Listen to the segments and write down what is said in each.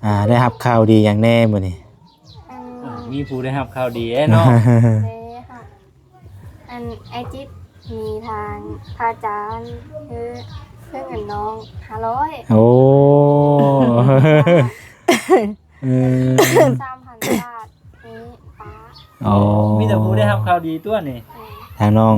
ອ່າ ໄດ້ຮັບຂ່າວດີຫຍັງແດ່ມື້ນີ້? ອັນ ອ່າ ມີຜູ້ໄດ້ຮັບຂ່າວດີແດ່ເນາະ. ເດ້ ອັນອ້າຍຈິດມີທາງພະອາຈານ ຄືເງິນນ້ອງຫ້າຮ້ອຍ. ໂອ້ ເອີ ສາມພັນບາດນີ້ປ້າ. ອໍ ມີແຕ່ຜູ້ໄດ້ຮັບຂ່າວດີຕົວະນີ້. ທາງນ້ອງ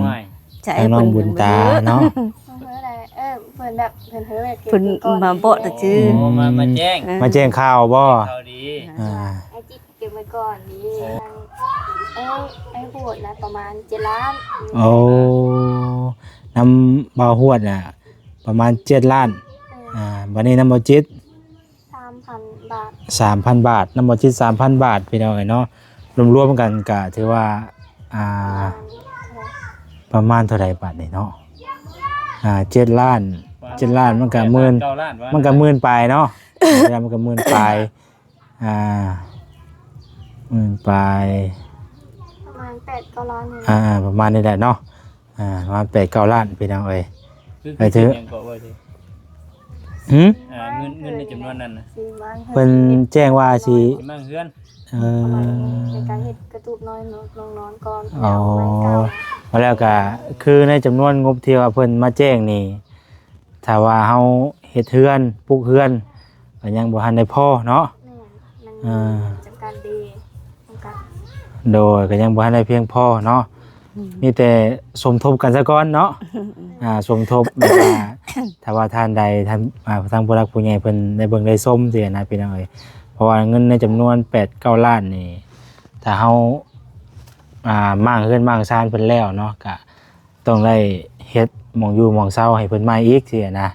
ທາງນ້ອງບຸນຕາເນາະ. ເພິ່ນ ເອີ ເພິ່ນແບບ ເພິ່ນ ເພິ່ນມາບອກຊື່ ອໍ ມາ ມາແຈ້ງ ເອີ ມາແຈ້ງຂ່າວບໍ່? ຂ່າວດີ ອ່າ ອ້າຍຈິດ ເກັບໄວ້ກ່ອນນີ້ ເອີ ອ້າຍໂຫດນະ ປະມານເຈັດລ້ານ. ໂອ້ ນຳບ່າວຫວດນະ ປະມານເຈັດລ້ານ. ເອີ ອ່າ ບັດນີ້ນຳບ່າວຈິດ ສາມພັນບາດ ສາມພັນບາດ ນຳບ່າວຈິດ ສາມພັນບາດ ພີ່ນ້ອງເອີຍເນາະ. ລວມໆກັນກະຖືວ່າ ອ່າ ປະມານເທົ່າໃດບາດນີ້ເນາະ? ອ່າ ເຈັດລ້ານ ເຈັດລ້ານ ມັນກະໝື່ນ ເກົ້າລ້ານ ມັນກະໝື່ນປາຍເນາະ. ເອີ ມັນກະໝື່ນປາຍ ອ່າ ໝື່ນປາຍ ປະມານແປດເກົ້າລ້ານນີ້. ອ່າ ປະມານນີ້ແຫຼະເນາະ. ອ່າ ປະມານແປດເກົ້າລ້ານ ພີ່ນ້ອງເອີຍ. ຄື ຄືຫຍັງເກາະວ່າຊິ ຫື? ອ່າ ເງິນ ເງິນໃນຈຳນວນນັ້ນນະ ຊິວາງເຮືອນ ເພິ່ນແຈ້ງວ່າຊິ ຊິວາງເຮືອນ. ເອີ ໃນການເຮັດກະຕູບນ້ອຍລົງນອນກ່ອນ. ອໍ ແລ້ວກະຄືໃນຈຳນວນງົບທີ່ວ່າເພິ່ນມາແຈ້ງນີ້ ຖ້າວ່າເຮົາເຮັດເຮືອນ ປຸກເຮືອນ ກໍຍັງບໍ່ທັນໄດ້ພໍເນາະ. ແມ່ນ ມັນ ອ່າ ຈຳກັດເດ້ ຈຳກັດ ໂດຍ ກໍຍັງບໍ່ທັນໄດ້ພຽງພໍເນາະ. ອືມ ມີແຕ່ສົມທົບກັນຊະກ່ອນເນາະ. ອ່າ ສົມທົບ ແບບວ່າ ຖ້າວ່າທ່ານໃດ ທ່ານ ອ່າ ທາງຜູ້ຫຼັກຜູ້ໃຫຍ່ເພິ່ນໄດ້ເບິ່ງໄດ້ຊົມຊີ້ນະ ພີ່ນ້ອງເອີຍ. ເພາະວ່າເງິນໃນຈຳນວນແປດເກົ້າລ້ານນີ້ ຖ້າເຮົາ ອ່າ ມ້າງເຮືອນມ້າງຊານເພິ່ນແລ້ວເນາະ ກະ ຕ້ອງໄດ້ເຮັດໝ່ອງຢູ່ໝ່ອງເຊົາໃຫ້ເພິ່ນໃໝ່ອີກຊີ້ນະ.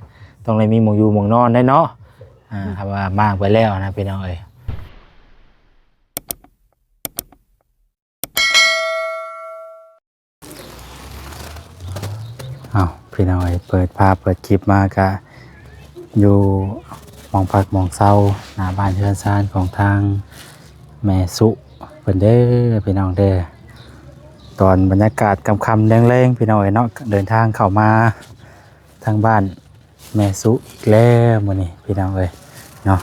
ຕ້ອງໄດ້ມີໝ່ອງຢູ່ໝ່ອງນອນໄດ້ເນາະ. ອ່າ ອືມ ຖ້າວ່າມ້າງໄປແລ້ວນະ ພີ່ນ້ອງເອີຍ. ເອົ້າ ພີ່ນ້ອງເອີຍ ເປີດພາບເປີດຄລິບມາກະຢູ່ໝ່ອງພັກໝ່ອງເຊົາ ໜ້າບ້ານເຮືອນຊານຂອງທາງແມ່ສຸ ເພິ່ນເດີພີ່ນ້ອງເດີ. ຕອນບັນຍາກາດຄ່ຳໆແລງໆ ພີ່ນ້ອງເອີຍເນາະ ເດີນທາງເຂົ້າມາທາງບ້ານແມ່ສຸອີກແລ້ວມື້ນີ້ ພີ່ນ້ອງເອີຍເນາະ.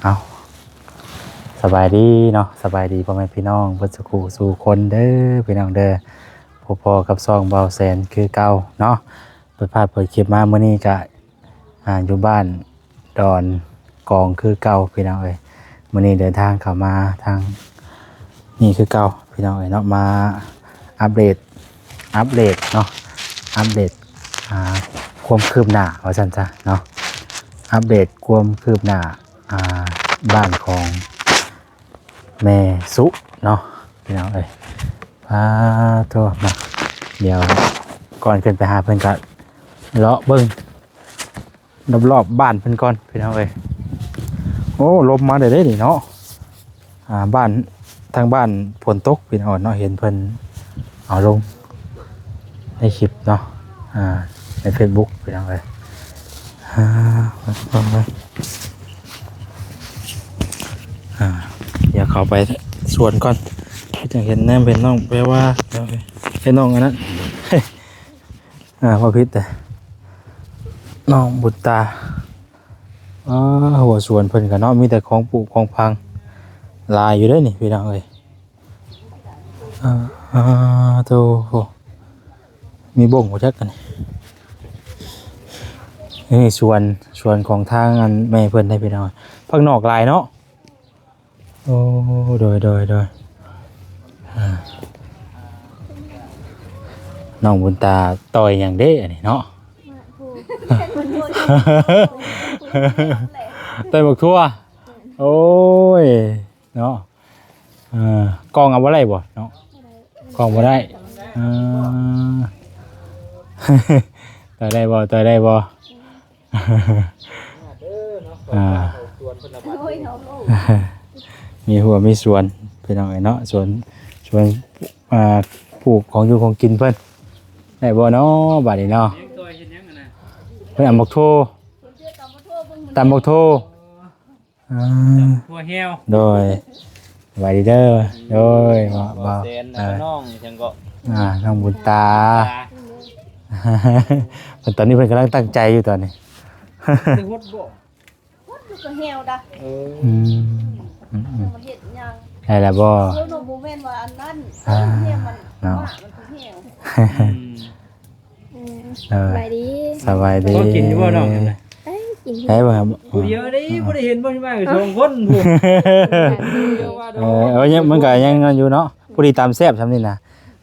ເອົາ ສະບາຍດີເນາະ ສະບາຍດີພໍ່ແມ່ພີ່ນ້ອງເບິດສູ່ຜູ້ສູ່ຄົນເດີພີ່ນ້ອງເດີ. ພົບພໍ້ກັບຊ່ອງບ່າວແສນຄືເກົ່າເນາະ. ເປີດພາບເປີດຄລິບມາມື້ນີ້ກະ ອ່າ ຢູ່ບ້ານດອນກອງຄືເກົ່າພີ່ນ້ອງເອີຍ. ມື້ນີ້ເດີນທາງເຂົ້າມາທາງນີ້ຄືເກົ່າພີ່ນ້ອງເອີຍເນາະ ມາອັບເດດ ອັບເດດເນາະ ອັບເດດ ອ່າ ຄວາມຄືບໜ້າວ່າຊັ້ນຊະເນາະ ອັບເດດຄວາມຄືບໜ້າ ອ່າ ບ້ານຂອງ ແມ່ສຸເນາະພີ່ນ້ອງເອີຍ. ປາໂທ້ ມາ ດຽວກ່ອນຂຶ້ນໄປຫາເພິ່ນກະເລາະເບິ່ງລອບໆບ້ານເພິ່ນກ່ອນພີ່ນ້ອງເອີຍ. ໂອ້ ລົມມາແລ້ວເດ້ນີ້ເນາະ ອ່າ ບ້ານ ທາງບ້ານຝົນຕົກພີ່ນ້ອງເນາະ ເຫັນເພິ່ນເອົາລົງໃນຄລິບເນາະ ອ່າ ໃນເຟສບຸກພີ່ນ້ອງເອີຍ. ອ່າ ອ່າ ດຽວເຂົ້າໄປສວນກ່ອນ ຄືຈັ່ງເຫັນແນມເຫັນນ້ອງແປວ່າ ເຫັນນ້ອງອັນນັ້ນ ອ່າ ບໍ່ຜິດເດ້ ນ້ອງບຸນຕາ. ອ່າ ຫົວສວນເພິ່ນກະເນາະ ມີແຕ່ຂອງປູກຂອງຝັງຫຼາຍຢູ່ເດ້ນີ້ພີ່ນ້ອງເອີຍ. ອ່າ ໂທ້ ມີບົ້ງບໍ່ຈັກອັນນີ້. ນີ້ສວນ ສວນຂອງທາງອັນແມ່ເພິ່ນໄດ໋ພີ່ນ້ອງ. ຜັກນອກຫຼາຍເນາະ. ໂອ້ ໂດຍ ໂດຍ ໂດຍ ອ່າ ນ້ອງບຸນຕາຕ່ອຍຫຍັງເດ້ອັນນີ້ເນາະ. ຕ່ອຍໝາກຖົ່ວ. ໂອ້ຍ ເນາະ ເອີ ກ້ອງເອົາບໍ່ໄດ້ບໍ່ເນາະ ກ້ອງບໍ່ໄດ້ ເອີ ຕ່ອຍໄດ້ບໍ່ ຕ່ອຍໄດ້ບໍ່ ອ່າ ມີຫົວມີສວນພີ່ນ້ອງເອີຍເນາະ ສວນ ສວນ ອ່າ ປູກຂອງຢູ່ຂອງກິນເພິ່ນ ໄດ້ບໍ່ເນາະບາດນີ້ເນາະ. ເພິ່ນເອົາໝາກຖົ່ວ ຕຳໝາກຖົ່ວ ອ່າ ຖົ່ວແຫ້ວ ໂດຍ ສະບາຍດີເດີ ໂດຍ ບ່າວ ບ່າວແສນ ເອີ ນ້ອງຫຍັງເກາະ ອ່າ ນ້ອງບຸນຕາ ຕາ ເພິ່ນ ຕອນນີ້ເພິ່ນກຳລັງຕັ້ງໃຈຢູ່ຕອນນີ້ ໄດ້ຫົດບໍ່ ຫົດຢູ່ ກໍແຫ້ວດະ. ເອີ ອືມ ອືມ ມັນເຮັດຫຍັງ ໄດ້ລະບໍ່? ໂອ້ຍ ບໍ່ແມ່ນວ່າອັນນັ້ນ ອ່າ ເອີ ແຫ້ວມັນ ເນາະ ໝາກມັນຄືແຫ້ວ. ອືມ ເອີ ສະບາຍດີ ສະບາຍດີ. ພໍກິນຢູ່ບໍ່ນ້ອງ? ເອີ ກິນ ໄດ້ບໍ່? ຜູ້ດຽວເດ້ ບໍ່ໄດ້ເຫັນບໍ່ ມາສອງຄົນພຸ້ນ. ເອີ ເອີ ຍັງ ມັນກໍຍັງນັ້ນຢູ່ເນາະ ພໍດີຕຳແຊບຊ່ຳນີ້ນະ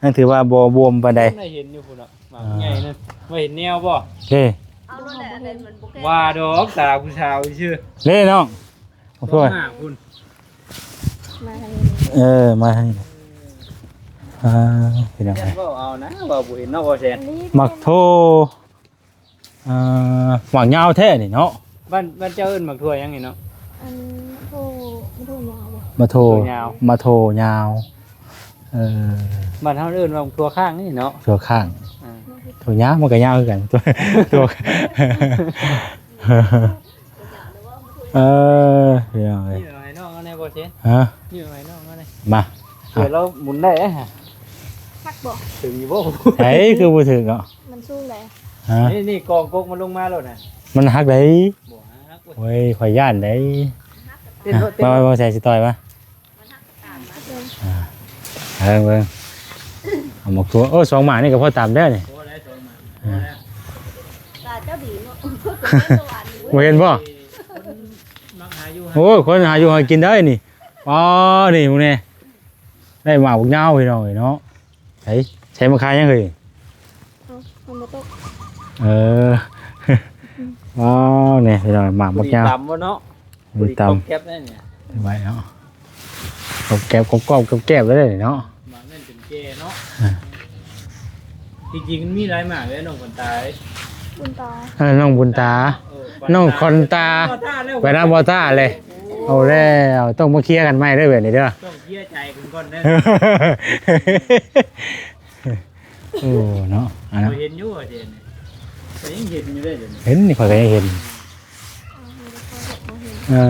ຍັງຖືວ່າບໍ່ບວມປານໃດ. ໄດ້ເຫັນຢູ່ພຸ້ນເນາະ ໝາກໃຫຍ່ນັ້ນ ບໍ່ເຫັນແນວບໍ່? ເດ້ ເອົາໂລດແຫຼະ ອັນນັ້ນມັນບໍ່ແກ້ ວ່າດອກ ຕາຜູ້ສາວຊື່ເດ້ນ້ອງ. ໂອ້ຍ ມາພຸ້ນ ມາທາງນີ້ ເອີ ມາທາງນີ້. ອ່າ ພີ່ນ້ອງເອີຍ ເວົ້າເອົານະ ເວົ້າບໍ່ເຫັນເນາະ ບໍ່ແຊນ ໝາກໂທ ອ່າ ໝາກຍາວແທ້ນີ້ເນາະ. ບ້ານ ບ້ານເຈົ້າເອີ້ນໝາກຖົ່ວຫຍັງນີ້ເນາະ? ອັນ ໂທ ໂທຍາວບໍ່? ມາໂທ ໂທຍາວ ມາໂທຍາວ. ເອີ ບ້ານເຮົາເອີ້ນວ່າຖົ່ວຂ້າງນີ້ເນາະ ຖົ່ວຂ້າງ. ອ່າ ຖົ່ວຍາວ ມັນກໍຍາວຄືກັນ ຖົ່ວ ຖົ່ວ ເອີ ພີ່ນ້ອງເອີຍ ນີ້ເອົາໃຫ້ນ້ອງເອົາແດ່ບໍ່ເຊນ? ຮະ? ນີ້ເອົາໃຫ້ນ້ອງເອົາແດ່ ມາ ເອີ ລາວໝູນໄດ້ເດ້. ຄັກບໍ່? ເຖິງຢູ່ບໍ່? ເອີ ຄືບໍ່ເຖິງເນາະ ມັນສູງເດ້. ຮະ? ນີ້ ນີ້ກອງກົກມັນລົງມາໂລດນະ ມັນຫັກໄດ໋. ບໍ່ຫັກເວີຍ ໂອ້ຍ ຂ້ອຍຢ້ານໄດ໋. ເຕັ້ນໂລດ ເຕັ້ນໂລດ ມາ ມາ ມາ ໃສ່ຊິຕ່ອຍມາ. ອ່າ ເບິ່ງ ເບິ່ງ ເອົາໝາກຖົ່ວ ໂອ້ ສອງໝາກນີ້ກໍພໍຕຳແລ້ວນີ້. ໂອ້ ໄດ້ສອງໝາກ ອ່າ ຕາເຈົ້າດີເນາະ ບໍ່ເຫັນບໍ່? ໂອ້ຍ ຄົນຫາຢູ່ຫາກິນໄດ້ນີ້. ອໍ ນີ້ ເບິ່ງແດ່ ໄດ້ໝາກບັກຍາວ ພີ່ນ້ອງເອີຍເນາະ. ໃສ່ ໃສ່ມາຂາຍຫຍັງເອີຍ? ເອົ້າ ມັນບໍ່ຕົກ. ເອີ ວ້າວ ນີ້ພີ່ນ້ອງ ໝາກບັກຍາວ ຕຳບໍ່ເນາະ? ມີຕຳ ຕຳແກັບໄດ້ນີ້ ໄວ້ເນາະ ກອບແກັບ ກອບໆ ແກັບໆ ໄດ້ເນາະ. ໝາກນັ້ນເປັນແກ່ເນາະ ອ່າ ທີ່ຈິງມັນມີຫຼາຍໝາກເດ້ ນ້ອງຂວັນຕາ ບຸນຕາ ເອີ ນ້ອງບຸນຕາ ເອີ ຂວັນຕາ ນ້ອງຂວັນຕາ ໄປນຳບໍ່ຕາເລີຍ. ໂອ້ ເອົາແລ້ວ ຕ້ອງມາເຄຍກັນໃໝ່ເດີແບບນີ້ເດີ ຕ້ອງເຄຍໃຈກັນກ່ອນເດີ. ໂອ້ ເນາະ ອັນນັ້ນ ເຫັນຢູ່ວ່າເດ ກໍຍັງເຫັນຢູ່ເດ້ ເຫັນນີ້ ຂ້ອຍກໍຍັງເຫັນ. ເອີ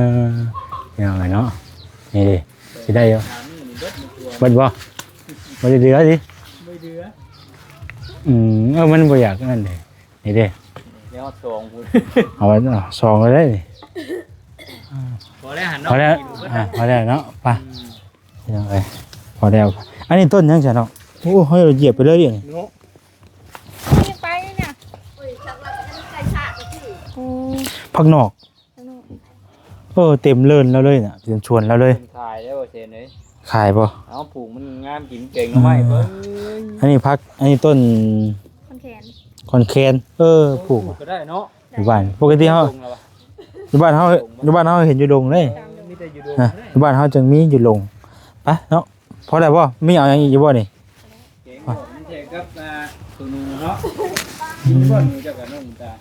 ພີ່ນ້ອງເອີຍເນາະ ນີ້ເດ້ ຊິໄດ້ຢູ່ ເບິດບໍ່? ບໍ່ໄດ້ເຫຼືອຕິ? ບໍ່ເຫຼືອ. ອືມ ເອີ ມັນບໍ່ຢາກອັນນັ້ນເດ້ ນີ້ເດ້ ເອົາສອງພຸ້ນ ເອົາໄວ້ສອງເລີຍນີ້. ພໍແລ້ວຫັ້ນເນາະ ພໍແລ້ວ ອ່າ ພໍແລ້ວເນາະ ໄປ. ອືມ ພີ່ນ້ອງເອີຍ ພໍແລ້ວ. ອັນນີ້ຕົ້ນຫຍັງຊະເນາະ? ໂອ້ ເຮົາຢຽບໄປເລີຍນີ້ເນາະ ນີ້ໄປນີ້ນະ. ໂອ້ຍ ຜັກນອກ ຜັກນອກ ເອີ ເຕັມເລີນລາວເລີຍນະ ເຕັມສວນລາວເລີຍ. ເພິ່ນຂາຍແລ້ວບໍ່ເຊນເອີຍ? ຂາຍບໍ່? ເອົາ ປູກມັນງາມ ກິນແກງໜໍ່ໄມ້ເບິ່ງ. ອັນນີ້ຜັກ ອັນນີ້ຕົ້ນ ຄອນແຄນ ຄອນແຄນ. ເອີ ປູກ ປູກກໍໄດ້ເນາະ ຢູ່ບ້ານ ປົກກະຕິເຮົາ ຢູ່ບ້ານເຮົາ ຢູ່ບ້ານເຮົາເຫັນຢູ່ດົງເດ້. ເອີ ມີແຕ່ຢູ່ດົງ ອ່ະ ເດ້ ຢູ່ບ້ານເຮົາຈຶ່ງມີຢູ່ດົງ. ໄປເນາະ ພໍແລ້ວບໍ່? ມີເອົາຫຍັງອີກຢູ່ບໍ່ນີ້? ແກງຫອມແທນກັບ ອ່າ ໂຕໜູເນາະ ອືມ ກິນບໍ່ໜູ ເຈົ້າກັບນ້ອງບຸນຕາ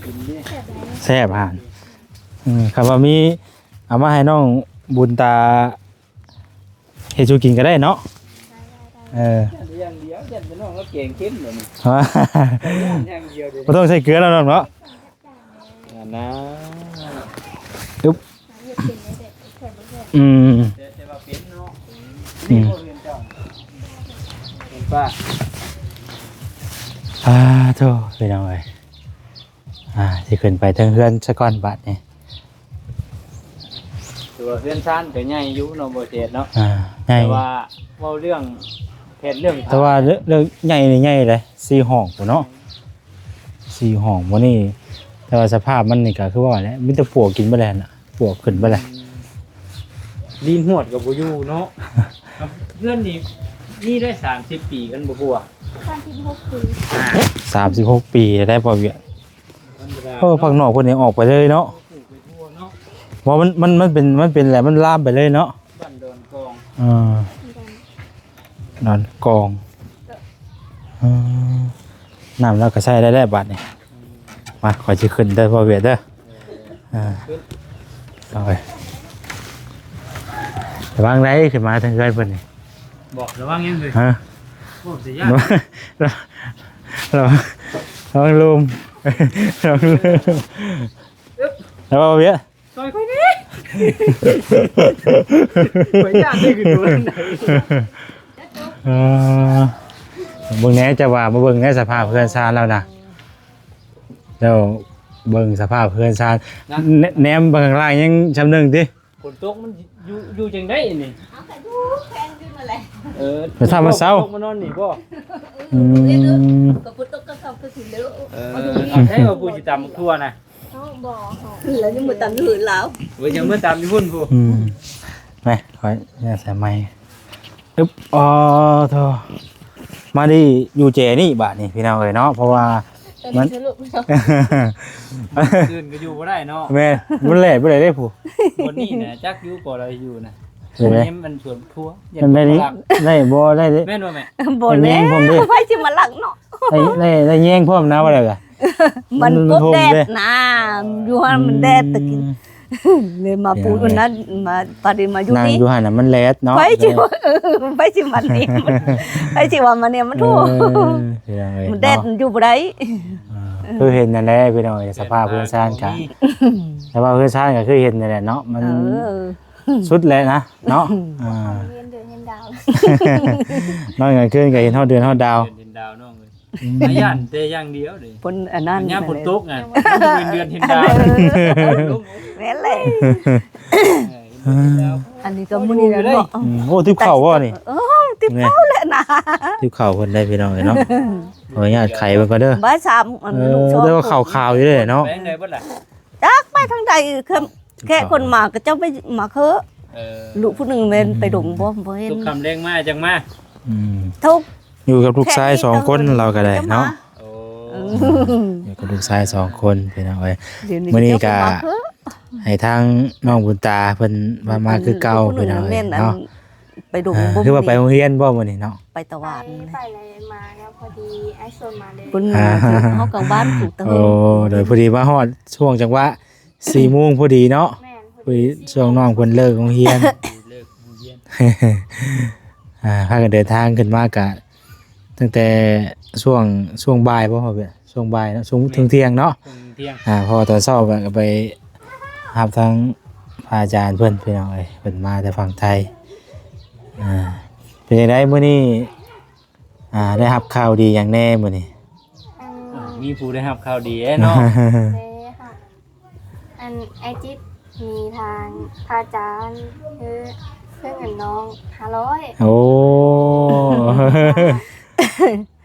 ກິນເດ້ ແຊບຫານ. ອືມ ຄັນວ່າມີ ເອົາມາໃຫ້ນ້ອງບຸນຕາ ເຮັດສູ່ກິນກໍໄດ້ເນາະ. ເອີ ຢ່າງດຽວ ຢ້ານແຕ່ນ້ອງລາວແກງເຄັມແບບນີ້ ຢ່າງດຽວເດ້ ບໍ່ຕ້ອງໃສ່ເກືອແລ້ວນ້ອງເນາະ. ອັນນະ ອຶບ ອືມ ແຕ່ ແຕ່ວ່າເປັນເນາະ. ອືມ ເຫັນບໍ່ ເຫັນເຈົ້າ ເຫັນປະ. ອ່າ ໂທ້ ພີ່ນ້ອງເອີຍ ອ່າ ຊິຂຶ້ນໄປເທິງເຮືອນສາກ່ອນບາດນີ້. ຖືວ່າເຮືອນຊານກໍໃຫຍ່ຢູ່ເນາະ ບໍ່ເສດເນາະ. ອ່າ ໃຫຍ່ ແຕ່ວ່າເວົ້າເລື່ອງແຜນເລື່ອງ ແຕ່ວ່າເລື່ອງໃຫຍ່ນີ້ໃຫຍ່ເດ້ ສີ່ຫ້ອງພຸ້ນເນາະ ສີ່ຫ້ອງພຸ້ນນີ້. ແຕ່ວ່າສະພາບມັນນີ້ກໍຄືວ່າແຫຼະ ມີແຕ່ປວກກິນໄປແລ້ວນະ ປວກຂຶ້ນໄປແລ້ວ. ອືມ ລີນຮວດກໍບໍ່ຢູ່ເນາະ. ເຮືອນນີ້ມີໄດ້ສາມສິບປີ ຄັນບໍ່ກວ່າ ສາມສິບຫົກປີ ອ່າ ສາມສິບຫົກປີໄດ້ ພໍ່ວຽກ. ເອີ ພັກນອກເພິ່ນນີ້ອອກໄປເລີຍເນາະ ປູກໄປທົ່ວເນາະ. ບໍ່ ມັນ ມັນ ມັນເປັນ ມັນເປັນແຫຼະ ມັນລາມໄປເລີຍເນາະ ບ້ານດອນກອງ. ເອີ ດອນກອງ. ເອີ ນ້ຳລາວກໍໃຊ້ໄດ້ແລ້ວບາດນີ້. ມາ ຂ້ອຍຊິຂຶ້ນເດີ ພໍ່ວຽກເດີ. ເອີ ເອົາໄປ ລະວັງໄດ໋ ຂຶ້ນມາທາງເຮືອນເພິ່ນນີ້. ບໍ່ ລະວັງຫຍັງເລີຍ? ຮະ? ໂອ້ ຊິຢ້ານ ລະວັງ ລະວັງ ລະວັງລົມ ລະວັງລົມ. ລະວັງວຽກ ຊ່ອຍຂ້ອຍແດ່ ຂ້ອຍຢ້ານໄດ້ຂຶ້ນໂດນ. ເອີ ເບິ່ງແດ່ ຈະວ່າມາເບິ່ງໃນສະພາບເຮືອນຊານລາວນະ. ແລ້ວ ເບິ່ງສະພາບເຮືອນຊານ ນະ ແນ ແນມເບິ່ງຂ້າງລ່າງຍັງຊ່ຳໜຶ່ງຕິ. ຝົນຕົກມັນຢູ່ ຢູ່ຈັ່ງໃດນີ້? ເອົາກະຢູ່ແຂວງຢູ່ນັ້ນແຫຼະ. ເອີ ແຕ່ຖ້າມັນເຊົາ ຝົນຕົກມານອນນີ້ບໍ່? ອືມ ກະຝົນຕົກກະເຊົາກະຊິເລີ. ເອີ ເອົາໃຊ້ວ່າຜູ້ຊິຕຳໝາກຖົ່ວນະ. ເຮົາບໍ່ ເຮົາ ລາວຍັງບໍ່ຕຳຢູ່ເຮືອນລາວ. ເອີ ຍັງບໍ່ຕຳຢູ່ພຸ້ນພຸ້ນ. ອືມ ແມ່ ຂ້ອຍຢາກໃສ່ໄມ. ອຶບ ອໍ ໂທ້ ມາດີຢູ່ແຈນີ້ບາດນີ້ພີ່ນ້ອງເອີຍເນາະ ເພາະວ່າ ມັນ ຄືນກະຢູ່ບໍ່ໄດ້ເນາະ. ແມ່ນ ມັນແລ່ນບໍ່ໄດ້ເດ້ຜູ້ ບ່ອນນີ້ນະ ຈັກຢູ່ບໍ່ລະຢູ່ນະ. ເຫັນໄໝ? ມັນສວນທົ່ວ ມັນໄດ້ ໄດ້ບໍ່ ໄດ້ເດ້. ແມ່ນບໍ່ແມ່? ບໍ່ແລ້ວ ໄດ້ ໄດ້ ໄດ້ແຍງພ້ອມນະ ວ່າແລ້ວກະ ມັນປົບແດດນະ ຢູ່ຫັ້ນມັນແດດຕະກີ້. ອືມ ເລີຍມາປູນນັ້ນ ມາປາດີມາຢູ່ນີ້ ນັ່ງຢູ່ຫັ້ນນະ ມັນແດດເນາະ. ໃຜຊິວ່າ ເອີ ໃຜຊິວ່ານີ້ ໃຜຊິວ່າມານີ້ມັນ ເອີ ໂທ້ ພີ່ນ້ອງເອີຍ ມັນແດດ ເນາະ ມັນຢູ່ບໍ່ໄດ້. ເອີ ຄືເຫັນນັ້ນແຫຼະພີ່ນ້ອງເອີຍ ສະພາບເຮືອນຊານກະ ແຕ່ວ່າເຮືອນຊານກະຄືເຫັນນັ້ນແຫຼະເນາະ ມັນ ເອີ ສຸດແລ້ວນະເນາະ. ເອີ ເຫັນເດືອນເຫັນດາວ ນອນກາງຄືນກະເຫັນຮອດເດືອນຮອດດາວ ເຫັນເດືອນເຫັນດາວນ້ອງເອີຍ. ອືມ ມາຢ້ານແຕ່ຢ່າງດຽວເດ້ ຝົນອັນນັ້ນ ຍາມຝົນຕົກນະ ເຫັນເດືອນເຫັນດາວ. ແມ່ນແຫຼະ ເອີ ເຫັນເດືອນເຫັນດາວ. ອັນນີ້ກະມື້ນີ້ແຫຼະເນາະ. ອືມ ໂອ້ ຕິບເຂົ້າບໍ່ນີ້? ເອີ ຕິບເຂົ້າແຫຼະນະ ຕິບເຂົ້າເພິ່ນໄດ້ພີ່ນ້ອງເອີຍເນາະ. ຂໍອະນຸຍາດໄຂເບິ່ງກ່ອນເດີ ບ່າຍສາມ ອັນ ເອີ ລູກສອງ ແຕ່ວ່າເຂົ້າຂາວຢູ່ເດ້ເນາະ. ໄປທາງໃດເບິດລະ? ຈັກໄປທາງໃດ ແຄ່ຄົນມາກະເຈົ້າໄປມາເຄີ. ເອີ ລູກຜູ້ໜຶ່ງແມ່ນໄປດົງບໍ່ ບໍ່ເຫັນ ທຸກຄ່ຳແລງມາຈັ່ງມາ. ອືມ ທຸກ ຢູ່ກັບລູກຊາຍສອງຄົນ ລາວກະໄດ້ເນາະ. ໂອ້ ເອີ ຢູ່ກັບລູກຊາຍສອງຄົນພີ່ນ້ອງເອີຍ. ມື້ນີ້ກະໃຫ້ທາງນ້ອງບຸນຕາເພິ່ນວ່າມາຄືເກົ່າພີ່ນ້ອງເອີຍເນາະ. ໄປດົງ ອ່າ ບໍ່ ຄືວ່າໄປໂຮງຮຽນບໍ່ມື້ນີ້ເນາະ? ໄປຕະຫວານ ໄປ ໄປແລ້ວມາແລ້ວ ພໍດີອ້າຍຊວນມາເລີຍ. ເພິ່ນ ອ່າ ເຮົາກະບ້ານປູກຕະເຮີ. ໂອ້ ໂດຍ ພໍດີມາຮອດຊ່ວງຈັງຫວະສີ່ໂມງພໍດີເນາະ. ແມ່ນ ພໍດີ ພໍດີຊ່ວງນ້ອງເພິ່ນເລີກໂຮງຮຽນ ເລີກໂຮງຮຽນ. ອ່າ ພາກັນເດີນທາງຂຶ້ນມາກະ ຕັ້ງແຕ່ຊ່ວງ ຊ່ວງບ່າຍບໍ່ ຊ່ວງບ່າຍເນາະ ຊ່ວງ ແມ່ນ ເຖິງທ່ຽງເນາະ ເຖິງທ່ຽງ. ອ່າ ເພາະວ່າຕອນເຊົ້າກະໄປຮັບທາງພະອາຈານເພິ່ນພີ່ນ້ອງເອີຍ ເພິ່ນມາແຕ່ຝັ່ງໄທ. ອ່າ ເປັນຈັ່ງໃດມື້ນີ້ ອ່າ ໄດ້ຮັບຂ່າວດີຫຍັງແດ່ມື້ນີ້? ອ່າ ມີຜູ້ໄດ້ຮັບຂ່າວດີເດ້ເນາະ. ໄດ້ຮັບ ອັນ ອ້າຍຈິດມີທາງພະອາຈານ ຄື ຄືເງິນນ້ອງຫ້າຮ້ອຍ. ໂອ້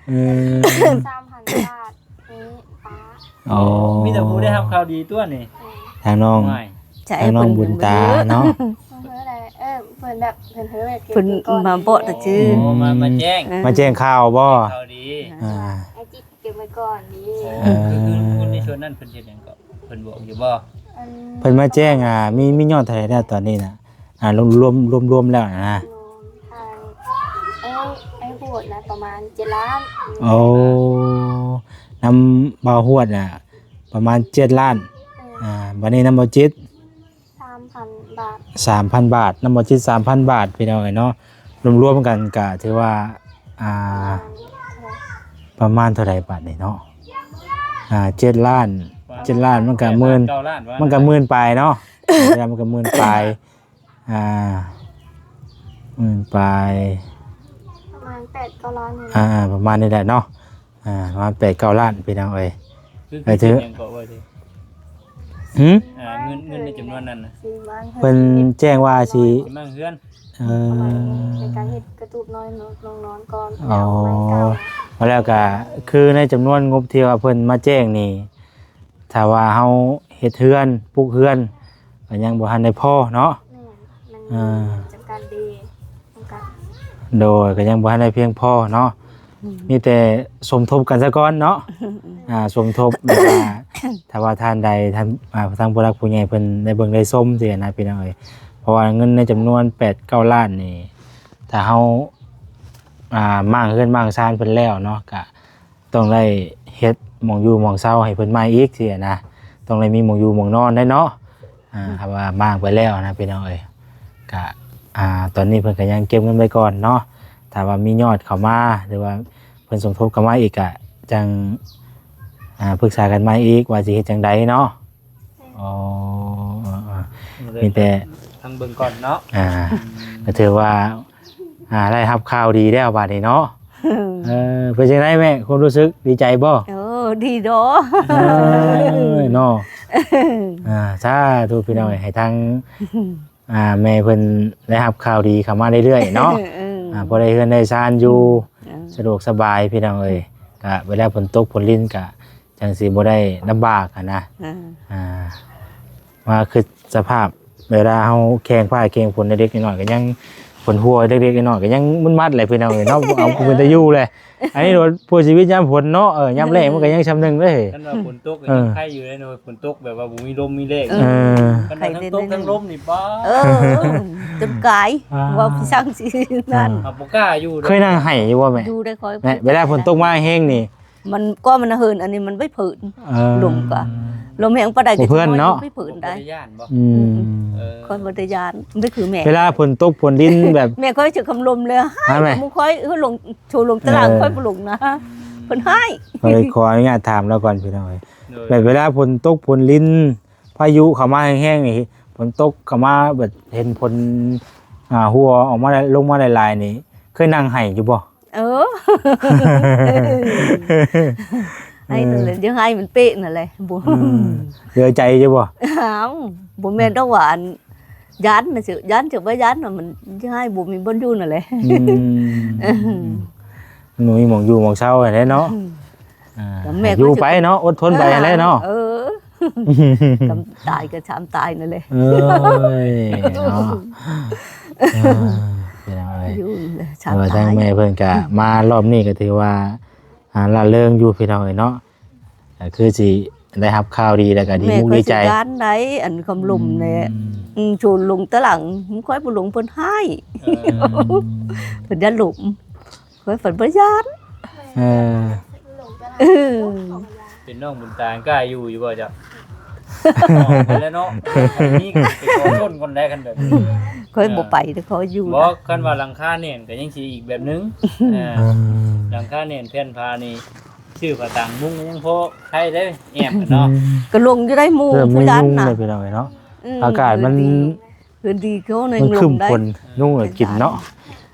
ເອີ ສາມພັນບາດນີ້ປ້າ. ໂອ້ ມີແຕ່ຜູ້ໄດ້ຮັບຂ່າວດີຕົວະນີ້ ທາງນ້ອງ ທາງນ້ອງບຸນຕາເນາະ. ເອີ ເພິ່ນແບບ ເພິ່ນ ເພິ່ນມາບອກແຕ່ຊື່ ໂອ້ ມາ ມາແຈ້ງ ເອີ ມາແຈ້ງຂ່າວບໍ່? ຂ່າວດີ ອ່າ ອ້າຍຈິດ ເກັບໄວ້ກ່ອນນີ້. ເອີ ຄື ຄືຄົນໃນສ່ວນນັ້ນເພິ່ນເຮັດຫຍັງເກາະ ເພິ່ນບອກຢູ່ບໍ່? ອັນ ເພິ່ນມາແຈ້ງ ອ່າ ມີ ມີຍອດເທົ່າໃດແລ້ວຕອນນີ້ນະ? ອ່າ ລວມ ລວມ ລວມ ລວມແລ້ວນະ ທາງ ເອີ ໄອ້ໂຫດນະ ປະມານເຈັດລ້ານ. ໂອ້ ນຳບ່າວຫວດນະ ປະມານເຈັດລ້ານ. ເອີ ອ່າ ບາດນີ້ນຳບ່າວຈິດ ສາມພັນບາດ ສາມພັນບາດ ນຳບ່າວຈິດ ສາມພັນບາດ ພີ່ນ້ອງເອີຍເນາະ. ລວມໆກັນກະຖືວ່າ ອ່າ ປະມານເທົ່າໃດບາດນີ້ເນາະ? ອ່າ ເຈັດລ້ານ ເຈັດລ້ານ ມັນກະໝື່ນ ເກົ້າລ້ານ ມັນກະໝື່ນປາຍເນາະ. ເອີ ມັນກະໝື່ນປາຍ ອ່າ ໝື່ນປາຍ ປະມານແປດເກົ້າລ້ານນີ້. ອ່າ ປະມານນີ້ແຫຼະເນາະ. ອ່າ ປະມານແປດເກົ້າລ້ານ ພີ່ນ້ອງເອີຍ. ຄື ຄື ຫື? ອ່າ ເງິນ ເງິນໃນຈຳນວນນັ້ນນະ ເພິ່ນແຈ້ງວ່າຊິ ຊິມ້າງເຮືອນ. ເອີ ໃນການເຮັດກະຕູບນ້ອຍນ້ອງນອນກ່ອນ. ອໍ ແລ້ວກະຄືໃນຈຳນວນງົບທີ່ວ່າເພິ່ນມາແຈ້ງນີ້ ຖ້າວ່າເຮົາເຮັດເຮືອນ ປຸກເຮືອນ ກະຍັງບໍ່ທັນໄດ້ພໍເນາະ. ແມ່ນ ມັນ ເອີ ຈຳກັດເດ້ ໂດຍ ກະຍັງບໍ່ທັນໄດ້ພຽງພໍເນາະ. ອືມ ມີແຕ່ສົມທົບກັນຊະກ່ອນເນາະ. ອ່າ ສົມທົບ ແລ້ວກະ ຖ້າວ່າທ່ານໃດ ທ່ານ ອ່າ ທາງຜູ້ຫຼັກຜູ້ໃຫຍ່ເພິ່ນໄດ້ເບິ່ງໄດ້ຊົມຊີ້ນະ ພີ່ນ້ອງເອີຍ. ເພາະວ່າເງິນໃນຈຳນວນແປດເກົ້າລ້ານນີ້ ຖ້າເຮົາ ອ່າ ມ້າງເຮືອນມ້າງຊານເພິ່ນແລ້ວເນາະ ກະ ຕ້ອງໄດ້ເຮັດໝ່ອງຢູ່ໝ່ອງເຊົາໃຫ້ເພິ່ນໃໝ່ອີກຊີ້ນະ ຕ້ອງໄດ້ມີໝ່ອງຢູ່ໝ່ອງນອນໄດ້ເນາະ. ອ່າ ອືມ ຖ້າວ່າມ້າງໄປແລ້ວນະ ພີ່ນ້ອງເອີຍ ກະ ອ່າ ຕອນນີ້ເພິ່ນກະຍັງເກັບເງິນໄວ້ກ່ອນເນາະ. ຖ້າວ່າມີຍອດເຂົ້າມາ ຫຼືວ່າເພິ່ນສົມທົບເຂົ້າມາອີກ ກະຈັ່ງ ອ່າ ປຶກສາກັນໃໝ່ອີກວ່າຊິເຮັດຈັ່ງໃດເນາະ. ອໍ ມີແຕ່ຟັງເບິ່ງກ່ອນເນາະ. ອ່າ ກະຖືວ່າ ອ່າ ໄດ້ຮັບຂ່າວດີແລ້ວບາດນີ້ເນາະ. ເອີ ເປັນຈັ່ງໃດແມ່ ຄວາມຮູ້ສຶກດີໃຈບໍ່? ໂອ້ ດີດອກ ເອີຍເນາະ ອ່າ ສາທຸພີ່ນ້ອງເອີຍ ໃຫ້ທາງ ອ່າ ແມ່ເພິ່ນໄດ້ຮັບຂ່າວດີເຂົ້າມາເລື້ອຍໆເນາະ ເອີ ອ່າ ພໍໄດ້ເຮືອນໄດ້ຊານຢູ່ ເອີ ສະດວກສະບາຍພີ່ນ້ອງເອີຍ ກະເວລາຝົນຕົກຝົນລິນກະຈັ່ງຊິບໍ່ໄດ້ລຳບາກຫັ້ນນະ ເອີ ອ່າ ວ່າຄືສະພາບເວລາເຮົາແຂ່ງຟ້າແຂ່ງຝົນເລັກໆນ້ອຍໆ ກໍຍັງຝົນຫົວເລັກໆນ້ອຍໆ ກໍຍັງມຶນມັດແຫຼະພີ່ນ້ອງເອີຍເນາະ ເອົາ ເປັນຕາຢູ່ແຫຼະ ອັນນີ້ໂດດຜູ້ຊີວິດຍາມຝົນເນາະ ເອີ ຍາມແລ້ງມັນກໍຍັງຊ່ຳໜຶ່ງເດ້ ຄັນວ່າຝົນຕົກກໍ ເອີ ຍັງໄຄຢູ່ເດ້ເນາະ ຝົນຕົກແບບວ່າບໍ່ມີລົມມີແລ້ງ ເອີ ເອີ ຄັນວ່າທັງຕົກທັງລົມນີ້ປ້າ ເອີ ຈົນກາຍ ອ່າ ວ່າພີ່ຊ່າງຊິນັ້ນ ອ່າ ເຮົາບໍ່ກ້າຢູ່ເດ້ ເຄີຍນັ່ງໄຫ້ຢູ່ບໍ່ແມ່? ຢູ່ໄດ້ຂ້ອຍ ແມ່ ເວລາຝົນຕົກມາແຮງນີ້ ມັນ ກໍມັນເຫີນ ອັນນີ້ມັນໄປເພີນ ເອີ ລົມກໍ ລົມແຮງປານໃດກໍ ບໍ່ເພີນເນາະ ໄປເພີນໄດ້ ບໍ່ໄດ້ຢ້ານບໍ່? ອືມ ອືມ ເອີ ຂ້ອຍບໍ່ໄດ້ຢ້ານ ບໍ່ຄືແມ່ ເວລາຝົນຕົກຝົນລິນແບບ ແມ່ຂ້ອຍຈະຄຳລົມເລີຍ ຫາແມ່ ໝູ່ຂ້ອຍ ເອີ ລົງ ໂຊລົງຕະຫຼາງ ເອີ ຂ້ອຍບໍ່ລົງນະ ເພິ່ນຮ້າຍ ຂ້ອຍຂໍອະນຸຍາດຖາມລາວກ່ອນພີ່ນ້ອງເອີຍ ໂດຍ ແບບເວລາຝົນຕົກຝົນລິນ ພາຍຸເຂົ້າມາແຮງໆນີ້ ຝົນຕົກເຂົ້າມາແບບເຫັນຝົນ ອ່າ ຫົວອອກມາ ລົງມາຫຼາຍໆນີ້ ເຄີຍນັ່ງໄຫ້ຢູ່ບໍ່? ເອີ ໄຫ້ນັ້ນແຫຼະ ເອີ ຢາກໃຫ້ມັນເປະນັ້ນແຫຼະ ບໍ່ ອືມ ເຫຼືອໃຈຢູ່ບໍ່? ອ້າວ ບໍ່ແມ່ນດອກວ່າ ຢ້ານນະ ຢ້ານຈະວ່າຢ້ານນະ ມັນຢາກໃຫ້ບໍ່ມີບ່ອນຢູ່ນັ້ນແຫຼະ ອືມ ມັນບໍ່ມີໝ່ອງຢູ່ໝ່ອງເຊົາຫັ້ນແຫຼະເນາະ ອືມ ອ່າ ແມ່ກໍຢູ່ໄປເນາະ ອົດທົນໄປຫັ້ນແຫຼະເນາະ ເອີ ກຳຕາຍກໍຊາມຕາຍນັ້ນແຫຼະ ເອີຍເນາະ ເອີ ເປັນຫຍັງເອີຍ ຢູ່ແຫຼະຊາມຕາຍ ແຕ່ວ່າທາງແມ່ເພິ່ນກະມາລອບນີ້ກໍຖືວ່າ ອ່າ ລະເລີງຢູ່ພີ່ນ້ອງເອີຍເນາະ ກໍຄືຊິໄດ້ຮັບຂ່າວດີ ແລ້ວກໍດີມຸກດີໃຈ ແມ່ຂ້ອຍຊິຢ້ານໄດ໋ ອັນຄຳລົມແຫຼະ ອືມ ອືມ ໂຊນລົງຕະຫຼັງ ຂ້ອຍບໍ່ລົງເພິ່ນຮ້າຍ ເອີ ເພິ່ນຢ້ານລົມ ຂ້ອຍຝັນບໍ່ຢ້ານ ເອີ ເອີ ເປັນນ້ອງບຸນຕາກ້າຢູ່ຢູ່ບໍ່ເຈົ້າ? ອອກໄປແລ້ວເນາະ ນີ້ກໍໄປຂໍຊົນກ່ອນແລ້ວ ຄັນແບບນີ້ ຂ້ອຍບໍ່ໄປເດີ ຂໍຢູ່ ບໍ່ ນະ ຄັນວ່າຫຼັງຄາແໜ້ນກໍຍັງຊິອີກແບບໜຶ່ງ ເອີ ເອີ ຫຼັງຄາແໜ້ນແຜ່ນຜ້ານີ້ ຊື້ຜ້າຕັງມຸງຍັງພໍໃຊ້ໄດ້ ແອບເນາະ ກໍລົງຢູ່ໄດ້ໝູ່ ເອີ ຜູ້ຢ້ານນະ ພີ່ນ້ອງເອີຍເນາະ ອືມ ອາກາດມັນ ເຮືອນດີ ເຮືອນດີເຂົາຍັງ ມັນຄຶ້ມຝົນ ຍຸງກໍກິນເນາະ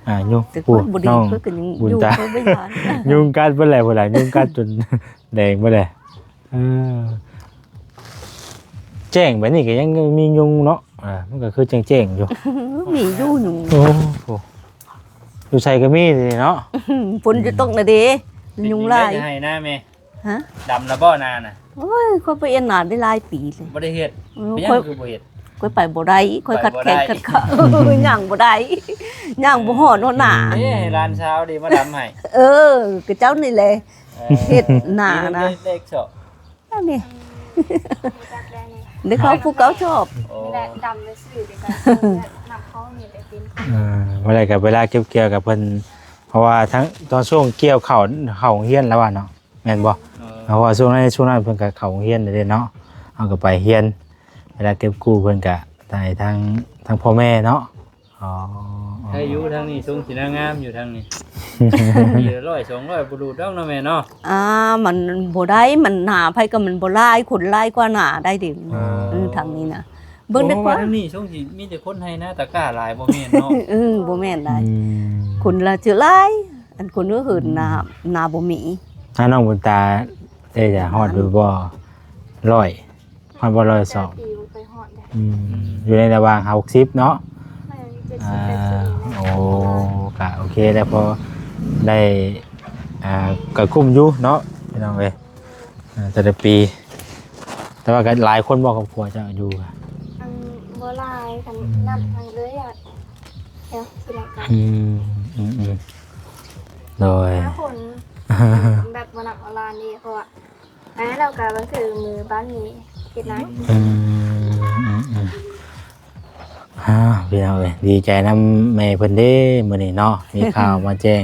ອ່າ ຍຸງ ແຕ່ຄົນບໍ່ດີ ຜູ້ນ້ອງ ເພິ່ນກໍຍັງ ບຸນຕາ ຢູ່ ເພິ່ນບໍ່ຢ້ານ ຍຸງກັດເບິດແຫຼະ ພຸ້ນລະ ຍຸງກັດຈົນແດງເບິດແຫຼະ ເອີ ແຈ້ງແບບນີ້ກໍຍັງມີຍຸງເນາະ ອ່າ ມັນກໍຄືແຈ້ງໆຢູ່ ມີຢູ່ຍຸງ ໂອ້ໂຫ ຢູ່ໃສກໍມີເດເນາະ ຝົນຈະຕົກນະເດ ຍຸງຫຼາຍ ເຮັດຫຍັງໄດ້ໃຫ້ນາແມ່? ຮະ? ດຳແລ້ວບໍ່ນານະ? ໂອ້ຍ ຂ້ອຍບໍ່ເຮັດນາໄດ້ຫຼາຍປີເລີຍ ບໍ່ໄດ້ເຮັດ ເອີ ເປັນຫຍັງຄືບໍ່ເຮັດ? ຂ້ອຍໄປບໍ່ໄດ້ ຂ້ອຍຂັດແຂງ ໄປບໍ່ໄດ້ ຂັດຂາ ເອີ ຍ່າງບໍ່ໄດ້ ຍ່າງບໍ່ຮອດຮອດໜ້າ ເອີ ເອີ ໃຫ້ຫຼານສາວເດມາດຳໃຫ້ ເອີ ກະເຈົ້ານີ້ແຫຼະ ເອີ ເຮັດນານະ ເອີ ເລັກໆ ຊອກ ອັນນີ້ ອືມ ຮູ້ຈັກແລ້ວນີ້ ໄດ້ເຂົ້າຜູ້ເກົ່າຊອບ ໂອ້ ນີ້ແຫຼະ ດຳໄປຊື່ເດ ນຳເຂົ້ານີ້ໄປເປັນ ເອີ ບໍ່ໄດ້ກໍເວລາເກັບກ່ຽວກັບເພິ່ນ ເພາະວ່າທັງຕອນຊ່ວງກ່ຽວເຂົ້າ ເຂົ້າໂຮງຮຽນແລ້ວວ່າເນາະ ແມ່ນບໍ່? ເອີ ເພາະວ່າຊ່ວງນັ້ນ ຊ່ວງນັ້ນເພິ່ນກໍເຂົ້າໂຮງຮຽນແລ້ວເດ້ເນາະ ເຮົາກໍໄປຮຽນ ເວລາເກັບກູ້ເພິ່ນກໍໄດ້ທາງ ທາງພໍ່ແມ່ເນາະ ອໍ ໃຫ້ຢູ່ທາງນີ້ຊົງຊິນາງາມຢູ່ທາງນີ້ ປີລະຮ້ອຍສອງຮ້ອຍບໍ່ຫຼຸດດອກເນາະແມ່ເນາະ ອ່າ ມັນບໍ່ໄດ້ ມັນໜ້າໃຜກໍມັນບໍ່ຫຼາຍ ຄົນຫຼາຍກວ່າໜ້າໄດ້ເດ ເອີ ເອີ ທາງນີ້ນະ ເບິ່ງເດ້ ເພາະວ່າທາງນີ້ຊົງຊິມີແຕ່ຄົນໄຮ່ນາຕາກ້າຫຼາຍ ບໍ່ແມ່ນເນາະ ເອີ ບໍ່ແມ່ນໄດ ອືມ ຄົນລະຈະຫຼາຍ ອັນຄົນເຫີນນາ ນາບໍ່ມີ ຖ້ານ້ອງບຸນຕາໄດ້ຈະຮອດຢູ່ບໍ່ ຮ້ອຍ ຮອດບໍ່ ຮ້ອຍສອງ ແຕ່ປີບໍ່ເຄີຍຮອດເດ້ ອືມ ຢູ່ໃນລະຫວ່າງຫ້າຫົກສິບເນາະ ແມ່ນ ເຈັດສິບ ອ່າ ແປດສິບ ໂອ້ ກະໂອເຄແລ້ວ ພໍໄດ້ ອ່າ ກະກຸ້ມຢູ່ເນາະ ພີ່ນ້ອງເອີຍ ອ່າ ແຕ່ລະປີ ແຕ່ວ່າກໍຫຼາຍຄົນບໍ່ ຄອບຄົວເຈົ້າຢູ່ ອັນ ບໍ່ຫຼາຍ ຄັນ ອືມ ນັບທາງເອື້ອຍ ແຖວທີ່ລະກັນ ອືມ ອືມ ອືມ ໂດຍ ຫ້າຄົນ ແບບບໍ່ນັບເອົາຫຼານນີ້ ເພາະວ່າ ອັນນັ້ນເຮົາກໍບັນທຶກມືບ້ານນີ້ເຮັດນາ ອືມ ອືມ ອືມ ອ່າ ພີ່ນ້ອງເອີຍ ດີໃຈນຳແມ່ເພິ່ນເດ້ ມື້ນີ້ເນາະ ມີຂ່າວມາແຈ້ງ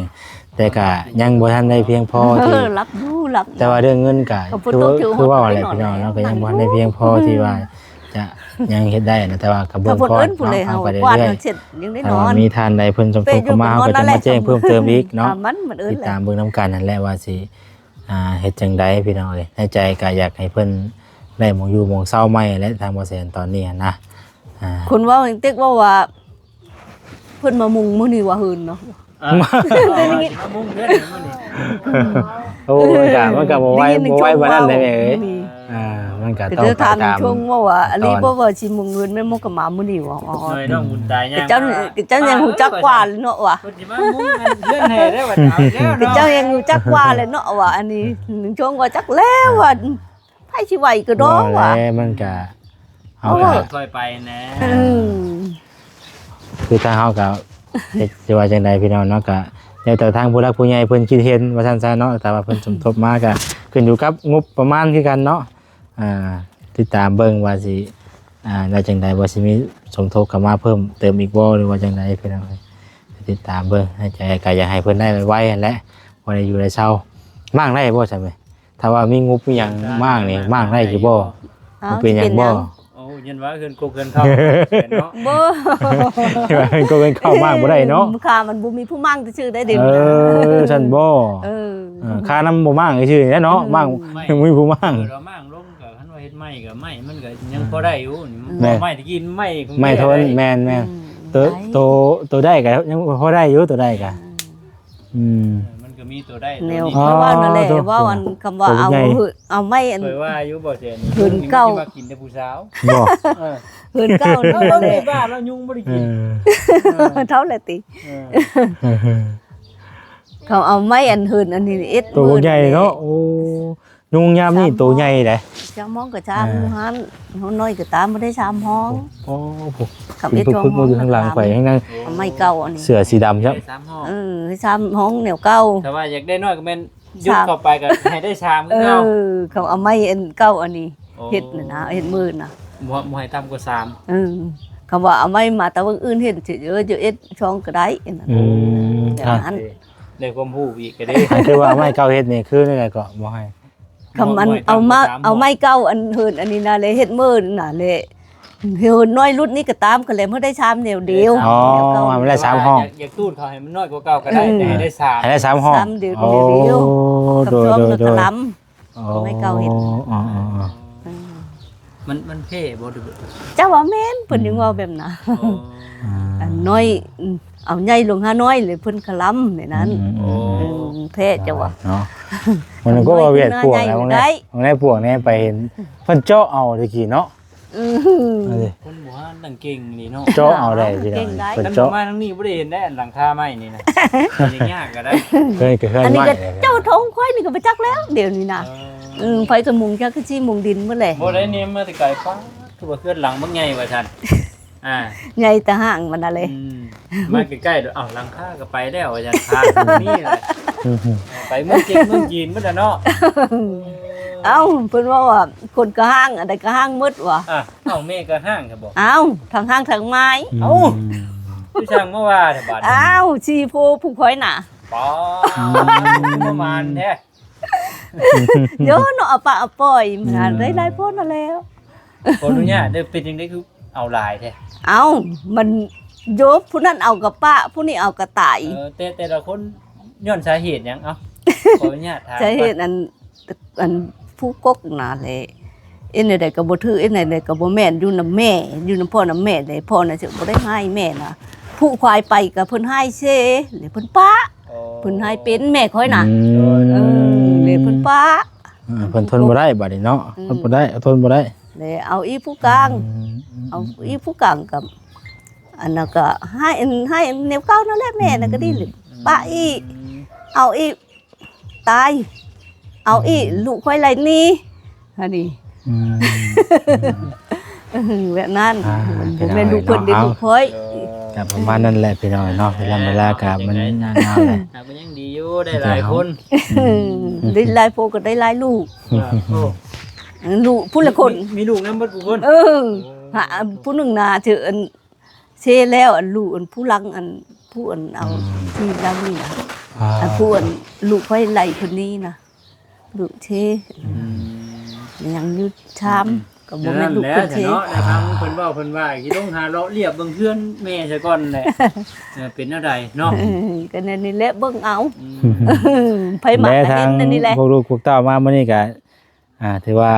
ແຕ່ກະຍັງບໍ່ທັນໄດ້ພຽງພໍທີ່ ເອີ ຮັບຢູ່ ຮັບຢູ່ ແຕ່ວ່າເລື່ອງເງິນກະ ກໍບໍ່ ຄື ຄືເວົ້າແຫຼະ ພີ່ນ້ອງເນາະ ກໍຍັງບໍ່ທັນໄດ້ພຽງພໍທີ່ວ່າຈະຍັງເຮັດໄດ້ນະ ແຕ່ວ່າກໍເບິ່ງກ່ອນເນາະ ເຮົາໄປເລື້ອຍໆ ຖ້າວ່າມີທ່ານໃດເພິ່ນສົມທົບເຂົ້າມາ ເຮົາກໍຈະມາແຈ້ງເພີ່ມເຕີມອີກເນາະ ຕິດຕາມເບິ່ງນຳກັນຫັ້ນແຫຼະວ່າຊິ ອ່າ ເຮັດຈັ່ງໃດພີ່ນ້ອງເອີຍ ໃນໃຈກໍຢາກໃຫ້ເພິ່ນໄດ້ໝ່ອງຢູ່ໝ່ອງເຊົາໃໝ່ແຫຼະ ທາງບໍ່ແສນຕອນນີ້ຫັ້ນນະ ອ່າ ຄົນເວົ້າເຕັກເວົ້າວ່າ ເພິ່ນມາມຸງມື້ນີ້ວ່າເຮືອນເນາະ ອ່າ ມາມຸງເຮືອນມື້ນີ້ ໂອ້ ມັນກະ ມັນກະບໍ່ໄວ ໄດ້ຍິນ ບໍ່ໄວປານນັ້ນເດ້ແມ່ເອີຍ. ອ່າ ມັນກະຕ້ອງໄປຕາມ ເຈົ້າຖາມຊ່ວງວ່າ ວ່າ ອັນນີ້ບໍ່ວ່າຊິມງເງິນແມ່ນບໍ່ກະມາມື້ນີ້ຫວາ. ນ້ອຍນ້ອງບຸນຕາຍ ເຈົ້າ ເຈົ້າຍັງຮູ້ຈັກກວ່າເນາະວ່າ ເພິ່ນຊິມາມຸງເຮືອນໃຫ້ໄດ້ວ່າ ເຈົ້າແລ້ວເນາະ ເຈົ້າຍັງຮູ້ຈັກກວ່າແຫຼະເນາະວ່າ ອັນນີ້ຊ່ວງວ່າຈັກແລ້ວວ່າ ໃຜຊິໄຫວກະດອກວ່າ. ມັນກະ ເຮົາກະຄ່ອຍໄປແນ່. ຄືທາງເຮົາກະ ຊິວ່າຈັ່ງໃດພີ່ນ້ອງເນາະ ກະແລ້ວແຕ່ທາງຜູ້ຫຼັກຜູ້ໃຫຍ່ເພິ່ນຄິດເຫັນວ່າຊັ້ນຊະເນາະ. ຖ້າວ່າເພິ່ນສົມທົບມາກະຂຶ້ນຢູ່ກັບງົບປະມານຄືກັນເນາະ. ອ່າ ຕິດຕາມເບິ່ງວ່າຊິ ອ່າ ໄດ້ຈັ່ງໃດ ວ່າຊິມີສົມທົບເຂົ້າມາເພີ່ມເຕີມອີກບໍ່ ຫຼືວ່າຈັ່ງໃດພີ່ນ້ອງເອີຍ. ຕິດຕາມເບິ່ງ ໃນໃຈກະຢາກໃຫ້ເພິ່ນໄດ້ໄວໆຫັ້ນແຫຼະ ພໍໄດ້ຢູ່ໄດ້ເຊົາ. ມ້າງໄດ້ບໍ່ຊັ້ນແມ່? ຖ້າວ່າມີງົບມີຫຍັງມ້າງນີ້ ມ້າງໄດ້ຢູ່ບໍ່? ມັນເປັນຫຍັງບໍ່? ໂອ້ ຢ້ານວ່າເຮືອນກົກເຮືອນເຂົ້າເນາະ. ບໍ່ ເຮືອນກົກເຮືອນເຂົ້າມ້າງບໍ່ໄດ້ເນາະ. ຄ່າມັນບໍ່ມີຜູ້ມ້າງຊື່ໆໄດ໋ເດ. ເອີ ຊັ້ນບໍ່? ເອີ ຄ່ານຳບໍ່ມ້າງຊື່ໆແຫຼະເນາະ. ມ້າງ ບໍ່ມີຜູ້ມ້າງ ເອີ ເອົາມ້າງລົງ ກະຄັນວ່າເຮັດໄມ້ກະໄມ້ມັນກະຍັງພໍໄດ້ຢູ່. ໄມ້ຕະກີ້ໄມ້ ໄມ້ທົນ ແມ່ນໆ. ໂຕ ໂຕໄດ້ກະຍັງພໍໄດ້ຢູ່ ໂຕໄດ້ກະ ອືມ ມັນກະມີໂຕໄດ້ ແນວ ໂຕນີ້ ຂ້ອຍວ່ານັ້ນແຫຼະ ເວົ້າອັນຄຳວ່າເອົາ ເອົາໄມ້ອັນ ຂ້ອຍວ່າຢູ່ບໍ່ແຊນນີ້ ເຫີນເກົ່າ ມັນຊິມາກິນແຕ່ຜູ້ສາວ. ບໍ່ ເອີ ເຫີນເກົ່ານັ້ນແຫຼະ ເອົາໄມ້ບ້ານແລ້ວຍຸງບໍ່ໄດ້ກິນ. ເອີ ເທົ່າແຫຼະຕິ. ເອີ ເຂົາເອົາໄມ້ອັນເຫີນອັນນີ້ເອັດ ໂຕໃຫຍ່ເນາະ. ໂອ້ ຍຸງຍາມນີ້ໂຕໃຫຍ່ເດ້. ສາມຫ້ອງກະຊ່າງຢູ່ຫັ້ນ ຫ້ອງນ້ອຍກະຕາມ ບໍ່ໄດ້ສາມຫ້ອງ. ໂອ້ ຄຳເອັດຊ່ອງຫ້ອງ ຢູ່ທາງຫຼັງໄປທາງນັ້ນ ເອົາໄມ້ເກົ່າອັນນີ້ ເສື້ອສີດຳ ໄດ້ສາມຫ້ອງ. ເອີ ສາມຫ້ອງແນວເກົ່າ. ຖ້າວ່າຢາກໄດ້ນ້ອຍກະແມ່ນ ຍຸບເຂົ້າໄປກະໃຫ້ໄດ້ສາມຄືເກົ່າ. ເອີ ເຂົາເອົາໄມ້ອັນເກົ່າອັນນີ້ ເຮັດນະ ເຮັດມື້ນະ ບໍ່ ບໍ່ໃຫ້ຕ່ຳກວ່າສາມ. ເອີ ຄຳວ່າເອົາໄມ້ມາແຕ່ເບິ່ງອື່ນເຫັນ ເອີ ຈະເອັດຊ່ອງກະໄດ້. ອືມ ແບບນັ້ນ ໄດ້ຄວາມຮູ້ອີກກະດີ. ຄືວ່າເອົາໄມ້ເກົ່າເຮັດນີ້ຄືແນວໃດເກາະ ບໍ່ໃຫ້ ຄຳອັນ ເອົາມາ ເອົາໄມ້ເກົ່າອັນເຫີນອັນນີ້ນະ ແລະເຮັດມື້ນະ ແລະເຫີນນ້ອຍລຸດນີ້ກະຕາມ ກະແລະເຮົາໄດ້ສາມແນວດຽວ. ອໍ ໃຫ້ມັນໄດ້ສາມຫ້ອງ. ຢາກຕູດເຂົາໃຫ້ມັນນ້ອຍກວ່າເກົ່າກະໄດ້ ແຕ່ໃຫ້ໄດ້ສາມ ໃຫ້ໄດ້ສາມຫ້ອງ. ສາມດຽວ ໂອ້ ດຽວ ໂດຍໆ ກະລຳ ໄມ້ເກົ່າເຮັດ. ອໍ ເອີ ມັນ ມັນແພ້ບໍ່ ຫຼື ເຈົ້າວ່າແມ່ນ ເພິ່ນຍັງເວົ້າແບບນັ້ນ. ອັນນ້ອຍ ເອົາໃຫຍ່ລົງຫານ້ອຍ ແລ້ວເພິ່ນກະລຳແນວນັ້ນ. ອືມ ເອີ ແພ້ເຈົ້າວ່າເນາະ. ມັນກະວ່າວຽກພວກແລ້ວ ໄດ້ພວກແນ່ ໄປເຫັນເພິ່ນເຈາະເອົາແຕ່ກີ້ເນາະ. ອືມ ຄົນບູຮານຕັ້ງເກັ່ງນີ້ເນາະ ເຈາະເອົາໄດ້ພີ່ນ້ອງ. ຄັນເຈົ້າມາທາງນີ້ບໍ່ໄດ້ເຫັນໄດ໋ ອັນຫຼັງຄາໄມ້ນີ້ນະ. ເຮັດຫຍັງຍາກກະໄດ້ ເຄີຍກະເຄີຍ ອັນນີ້ກະເຈົ້າທ້ອງຂ້ອຍນີ້ກະບໍ່ຈັກແລ້ວດຽວນີ້ນະ. ເອີ ເອີ ໄປກະມຸງຈັກຄືຊິມຸງດິນໝົດແຫຼະ. ບໍ່ໄດ້ແນມມາແຕ່ໄກ ປ້າດ ຄືວ່າເຮືອນຫຼັງບັກໃຫຍ່ວ່າຊັ້ນ. ອ່າ ໃຫຍ່ແຕ່ຮ່າງມັນນະເລີຍ. ອືມ ມາໃກ້ໆ ເອົ້າ ຫຼັງຄາກະໄປແລ້ວວ່າຊັ້ນ. ທາງນີ້ແຫຼະ ໄປເມືອງຈີນ ເມືອງຈີນໝົດແລ້ວເນາະ. ເອົ້າ ເພິ່ນເວົ້າວ່າຄົນກະຮ່າງ ອັນໃດກະຮ່າງໝົດວ່າ. ອ່າ ເອົ້າ ແມ່ກະຮ່າງຊະບໍ່? ເອົ້າ ທັງຮ່າງທັງໝາຍ. ເອົ້າ ຄືຊ່າງມາວ່າແທ້ບາດນີ້. ອ້າວ ສີ່ໂພຜູ້ຂ້ອຍນະ. ປາດ ປະມານແທ້. ໂຍເນາະ ເອົາປະເອົາປ່ອຍ ມັນໄດ້ຫຼາຍຄົນຫັ້ນແລ້ວ. ຂໍອະນຸຍາດເດີ ເປັນຈັ່ງໃດຄືເອົາຫຼາຍແທ້? ເອົ້າ ມັນໂຍ ຜູ້ນັ້ນເອົາກະປະ ຜູ້ນີ້ເອົາກະຕາຍ. ເອີ ແຕ່ ແຕ່ລະຄົນຍ້ອນສາເຫດຫຍັງ? ເອົ້າ ຂໍອະນຸຍາດຖາມ ສາເຫດອັນ ອັນຜູ້ກົກນະແຫຼະ ເຮັດແນວໃດກະບໍ່ຖືກ ເຮັດແນວໃດກະບໍ່ແມ່ນ. ຢູ່ນຳແມ່ ຢູ່ນຳພໍ່ນຳແມ່ເດ້ ພໍ່ນະຊິບໍ່ໄດ້ຮ້າຍແມ່ນະ. ຜູ້ຄວາຍໄປກະເພິ່ນຮ້າຍເຊ ແລ້ວເພິ່ນປະ. ເພິ່ນໃຫ້ເປັນແມ່ຂ້ອຍນະ. ອືມ ເອີ ເລີຍເພິ່ນປະ. ເອີ ເພິ່ນທົນບໍ່ໄດ້ບາດນີ້ເນາະ. ອືມ ທົນບໍ່ໄດ້ ທົນບໍ່ໄດ້ ແລ້ວເອົາອີ່ຜູ້ກາງ. ອືມ ເອົາອີ່ຜູ້ກາງກະ ອັນນັ້ນກະໃຫ້ ໃຫ້ແນວເກົ່ານັ້ນແຫຼະ ແມ່ນະກະດີ ປະອີ່ ເອົາອີ່ ຕາຍ ເອົາອີ່ ລູກຂ້ອຍໄລ່ໜີ ອັນນີ້. ອືມ ແບບນັ້ນ ອ່າ ມັນບໍ່ແມ່ນລູກເພິ່ນເດ້ ລູກຂ້ອຍ. ກະປະມານນັ້ນແຫຼະພີ່ນ້ອງເນາະ. ເວລາ ເວລາກະມັນຍາວແຫຼະ ກະຍັງດີຢູ່ ໄດ້ຫຼາຍຄົນ. ອືມ ໄດ້ຫຼາຍໂພກະໄດ້ຫຼາຍລູກ. ລູກຜູ້ລະຄົນ ມີ ມີລູກນຳເບິດຜູ້ຄົນ. ເອີ ຜູ້ໜຶ່ງນະ ຖືອັນ ເຊແລ້ວ ອັນລູກ ອັນຜູ້ຫຼັງ ອັນຜູ້ອັນເອົາ ອືມ ທີ່ຫຼັງນີ້ນະ. ອ່າ ອັນຜູ້ອັນລູກຂ້ອຍໄລ່ເພິ່ນນີ້ນະ ລູກເຊ. ອືມ ຍັງຢູ່ຊາມ ອືມ ກະບໍ່ແມ່ນລູກເພິ່ນເຊເນາະ. ແຕ່ທາງເພິ່ນເວົ້າ ເພິ່ນວ່າຊິລົງຫາເລາະລຽບເບິ່ງເຮືອນແມ່ຊະກ່ອນແຫຼະ. ເອີ ເປັນແນວໃດເນາະ ກະແນວນີ້ແຫຼະ ເບິ່ງເອົາ. ອືມ ໃຜມາກະເຫັນແນວນີ້ແຫຼະ. ພວກລູກພວກເຕົ້າມາມື້ນີ້ກະ ອ່າ ຖືວ່າ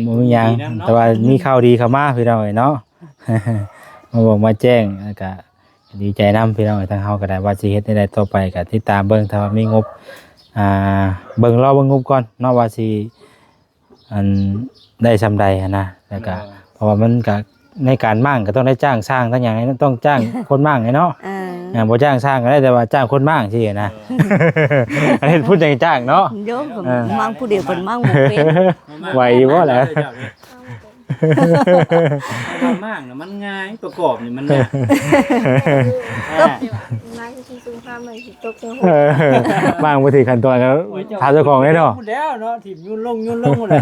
ບໍ່ມີຫຍັງ ແຕ່ວ່າມີຂ່າວດີເຂົ້າມາພີ່ນ້ອງເອີຍເນາະ. ມາບອກມາແຈ້ງ ແລ້ວກະດີໃຈນຳພີ່ນ້ອງເອີຍ. ທາງເຮົາກະໄດ້ວ່າຊິເຮັດແນວໃດຕໍ່ໄປ ກະຕິດຕາມເບິ່ງ ຖ້າວ່າມີງົບ ອ່າ ເບິ່ງລໍເບິ່ງງົບກ່ອນເນາະ ວ່າຊິ ອັນ ໄດ້ຊ່ຳໃດຫັ້ນນະ ແລ້ວກະ ເອີ ເພາະວ່າມັນກະ ໃນການມ້າງກໍຕ້ອງໄດ້ຈ້າງຊ່າງທັງຫຍັງ ຕ້ອງຈ້າງຄົນມ້າງແຫຼະເນາະ ເອີ ອ່າ ບໍ່ຈ້າງຊ່າງກໍໄດ້ ແຕ່ວ່າຈ້າງຄົນມ້າງຊີ້ນະ ເອີ ອັນນີ້ເພິ່ນຈັ່ງຈ້າງເນາະ ໂຍມ ອ່າ ມ້າງຜູ້ດຽວເພິ່ນມ້າງບໍ່ເປັນ ໄຫວຢູ່ບໍ່ລະ? ເວລາມ້າງນະມັນງ່າຍ ປະກອບນີ້ມັນຍາກ ກໍ ອ່າ ມ້າງທີ່ຊຸມພາໃໝ່ຊິຕົກໃສ່ຫົວ ເອີ ມ້າງບໍ່ຖືກຂັ້ນຕອນກໍ ໂອ້ຍ ເຈົ້າ ຖາມເຈົ້າຂອງເດ້ເນາະ ພຸ້ນແລ້ວເນາະ ຖິ້ມໂຍນລົງໂຍນລົງພຸ້ນແຫຼະ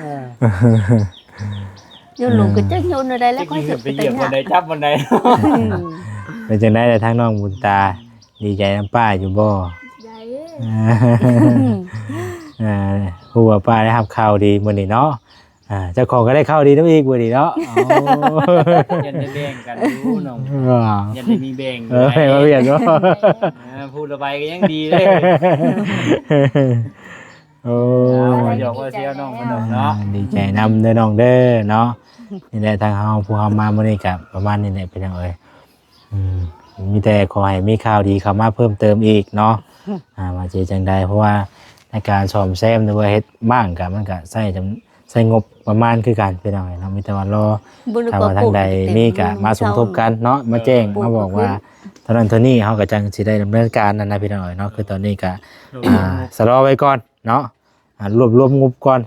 ເອີ ໂຍນລົງກໍຈັກໂຍນແນວໃດແລ້ວ ຈັກຊິໄປຢຽບບ່ອນໃດ ຈັບບ່ອນໃດ ເປັນຈັ່ງໃດລະທາງນ້ອງບຸນຕາ ດີໃຈນຳປ້າຢູ່ບໍ່? ດີໃຈ ອ່າ ຮູ້ວ່າປ້າໄດ້ຮັບຂ່າວດີມື້ນີ້ເນາະ ອ່າ ເຈົ້າຂອງກໍໄດ້ຂ່າວດີນຳອີກມື້ນີ້ເນາະ ໂອ້ ຍັນໄດ້ແບ່ງກັນຢູ່ນ້ອງ ອ່າ ຍັນໄດ້ມີແບ່ງ ເອີ ແບ່ງມາວຽກເນາະ ເອີ ຜູ້ລະໃບກໍຍັງດີເດ້ ໂອ້ ເອົາ ຢອກວ່າແຊວນ້ອງເພິ່ນດອກເນາະ ອ່າ ດີໃຈນຳເດີນ້ອງເດີເນາະ ນີ້ແຫຼະ ທາງເຮົາ ພວກເຮົາມາມື້ນີ້ກໍປະມານນີ້ແຫຼະ ພີ່ນ້ອງເອີຍ ອືມ ມີແຕ່ຂໍໃຫ້ມີຂ່າວດີເຂົ້າມາເພີ່ມເຕີມອີກເນາະ ອ່າ ວ່າຊິຈັ່ງໃດ ເພາະວ່າໃນການສ້ອມແຊມ ຫຼືວ່າເຮັດບ້ານກໍ ມັນກໍໃຊ້ຈຳ ໃຊ້ງົບປະມານຄືກັນ ພີ່ນ້ອງເອີຍເນາະ ມີແຕ່ວ່າລໍ ຖ້າວ່າທາງໃດມີກໍມາສົມທົບກັນເນາະ ມາແຈ້ງ ມາບອກວ່າເທົ່ານັ້ນເທົ່ານີ້ ເຮົາກໍຈັ່ງຊິໄດ້ດຳເນີນການນັ້ນນະ ພີ່ນ້ອງເອີຍເນາະ ຄືຕອນນີ້ກໍ ອ່າ ຊະລໍໄວ້ກ່ອນເນາະ ອ່າ ລວບລວມງົບກ່ອນ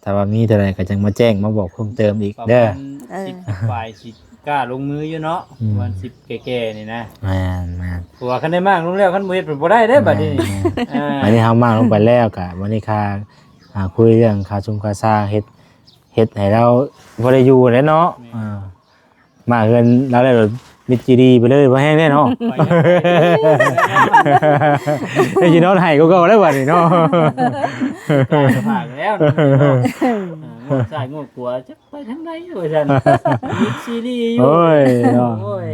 ຖ້າວ່າມີເທົ່າໃດກໍຈັ່ງມາແຈ້ງມາບອກເພີ່ມເຕີມອີກເດີ ປະມານ ເອີ ສິບປາຍ ຊິກ້າລົງມືຢູ່ເນາະ ອືມ ປະມານສິບແກ່ໆນີ້ນະ ແມ່ນໆ ເພາະວ່າຄັນໄດ້ມ້າງລົງແລ້ວ ຄັນບໍ່ເຮັດມັນບໍ່ໄດ້ເດ້ ແມ່ນໆ ບາດນີ້ ອ່າ ອັນນີ້ເຮົາມ້າງລົງໄປແລ້ວກະ ບັດນີ້ຄ່າ ອ່າ ຄຸຍເລື່ອງຄ່າຊຸມຄ່າຊ່າງ ເຮັດ ເຮັດໃຫ້ລາວພໍໄດ້ຢູ່ແຫຼະເນາະ ແມ່ນ ອ່າ ມາເຮືອນລາວແລ້ວ ມິດຈີດີໄປເລີຍ ບໍ່ແຮງແນ່ເນາະ ໄປແລ້ວ ໄດ້ຊິນອນໄຫ້ກວ່າເກົ່າແລ້ວບັດນີ້ເນາະ ຕາຍກໍຜ່ານແລ້ວເນາະ ອ່າ ງວດຊ້າຍງວດຂວາ ຈັກໄປທາງໃດວ່າຊັ້ນ ມິດຊີລີຢູ່ ໂອ້ຍເນາະ ໂອ້ຍ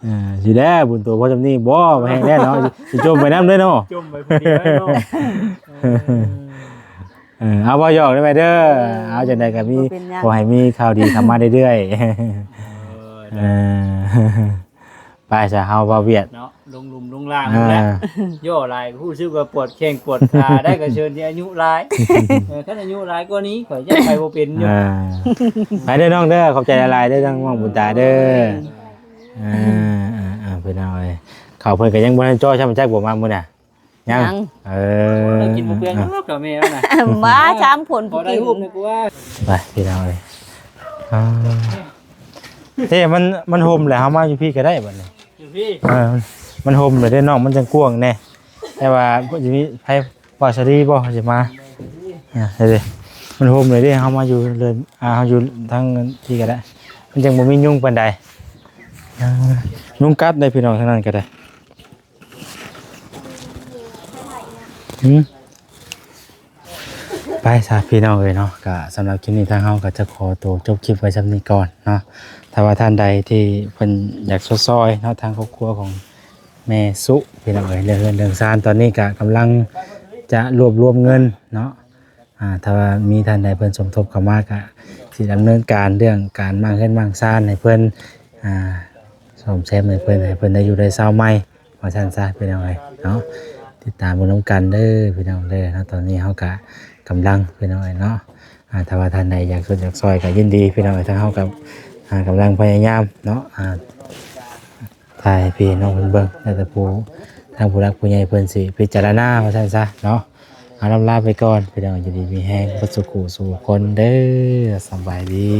ເອີ ຊິແລ້ວບຸນໂຕພໍຊ່ຳນີ້ບໍ່ ບໍ່ແຮງແນ່ເນາະ ຊິຈົມໄປນຳເດ້ເນາະ ຈົມໄປຜູ້ດຽວເນາະ ເອີ ເອີ ເອົາ ເວົ້າຢອກເດີແມ່ເດີ ເອີ ເອົາ ຈັ່ງໃດກໍມີ ບໍ່ເປັນຫຍັງ ຂໍໃຫ້ມີຂ່າວດີເຂົ້າມາເລື້ອຍໆ ເອີ ເອີ ໄປຊະ ເຮົາເວົ້າວຽດເນາະ ລົງລຸ່ມລົງລ່າງ ອ່າ ແລ້ວ ຍໍຫຼາຍ ຮູ້ສຶກວ່າປວດແຂ້ງປວດຂາໄດ້ ກໍເຊີນທີ່ອາຍຸຫຼາຍ ເອີ ຄັນອາຍຸຫຼາຍກວ່ານີ້ ຂ້ອຍຍັງໄປບໍ່ເປັນຢູ່ ອ່າ ໄປເດີນ້ອງເດີ ຂອບໃຈຫຼາຍໆເດີ ທາງນ້ອງບຸນຕາເດີ ເອີ ເອີ ເອີ ພີ່ນ້ອງເອີຍ ເຂົ້າເພິ່ນກໍຍັງບໍ່ທັນຈ່ອຍຊ້ຳ ຈັກບໍ່ມາມື້ໜ້າ ຍັງ ຍັງ ເອີ ເຮົາກິນບໍ່ເປືອງ ເອີ ດອກກັບແມ່ເຮົານະ ມາສາມຄົນ ພໍໄດ້ຮູບນະ ຜູ້ກິນ ໄປ ພີ່ນ້ອງເອີຍ ອ່າ ເອີ ມັນ ມັນຫົ່ມແຫຼະ ເຮົາມາຢູ່ພີ້ກໍໄດ້ບັດນີ້ ຢູ່ພີ້ ເອີ ມັນຫົ່ມແລ້ວເດ້ນ້ອງ ມັນຈັ່ງກວ້າງແດ່ ແຕ່ວ່າຊິມີໃຜ ປາສາລີບໍ່ ຊິມາ ອ່າ ເດ້ ມັນໂຮມເລີຍເດ້ ເຮົາມາຢູ່ເລີຍ ອ່າ ເຮົາຢູ່ທາງທີ່ກໍໄດ້ ມັນຈັ່ງບໍ່ມີຍຸງປານໃດ ອ່າ ຍຸງກັດເດ້ພີ່ນ້ອງ ທາງນັ້ນກໍໄດ້ ຫືມ ໄປຊະພີ່ນ້ອງເອີຍເນາະ ກໍສຳລັບຄລິບນີ້ ທາງເຮົາກໍຈະຂໍຕົວຈົບຄລິບໄວ້ສ່ຳນີ້ກ່ອນເນາະ ຖ້າວ່າທ່ານໃດທີ່ເພິ່ນຢາກຊົດຊ່ອຍເນາະ ທາງຄອບຄົວຂອງ ແມ່ສຸ ພີ່ນ້ອງເອີຍ ເລື່ອງເຮືອນເລື່ອງຊານ ຕອນນີ້ກະກຳລັງຈະລວບລວມເງິນເນາະ ອ່າ ຖ້າວ່າມີທ່ານໃດເພິ່ນສົມທົບເຂົ້າມາ ກະຊິດຳເນີນການເລື່ອງການມ້າງເຮືອນມ້າງຊານໃຫ້ເພິ່ນ ອ່າ ສ້ອມແຊມໃຫ້ເພິ່ນ ໃຫ້ເພິ່ນໄດ້ຢູ່ໄດ້ເຊົາໃໝ່ ວ່າຊັ້ນຊະ ພີ່ນ້ອງເອີຍເນາະ ຕິດຕາມເບິ່ງນຳກັນເດີ ພີ່ນ້ອງເດີເນາະ ຕອນນີ້ເຮົາກະກຳລັງ ພີ່ນ້ອງເອີຍເນາະ ອ່າ ຖ້າວ່າທ່ານໃດຢາກຊ່ວຍຢາກຊ່ອຍກະຍິນດີ ພີ່ນ້ອງເອີຍ ທາງເຮົາກະ ອ່າ ກຳລັງພະຍາຍາມເນາະ ອ່າ ຖ່າຍໃຫ້ພີ່ນ້ອງເພິ່ນເບິ່ງ ແລ້ວແຕ່ຜູ້ ທາງຜູ້ຫຼັກຜູ້ໃຫຍ່ເພິ່ນຊິພິຈາລະນາວ່າຊັ້ນຊະເນາະ ເອົາ ລ່ຳລາໄປກ່ອນ ພີ່ນ້ອງ ຢູ່ດີມີແຮງເບິດສູ່ຜູ້ສູ່ຄົນເດີ ສະບາຍດີ.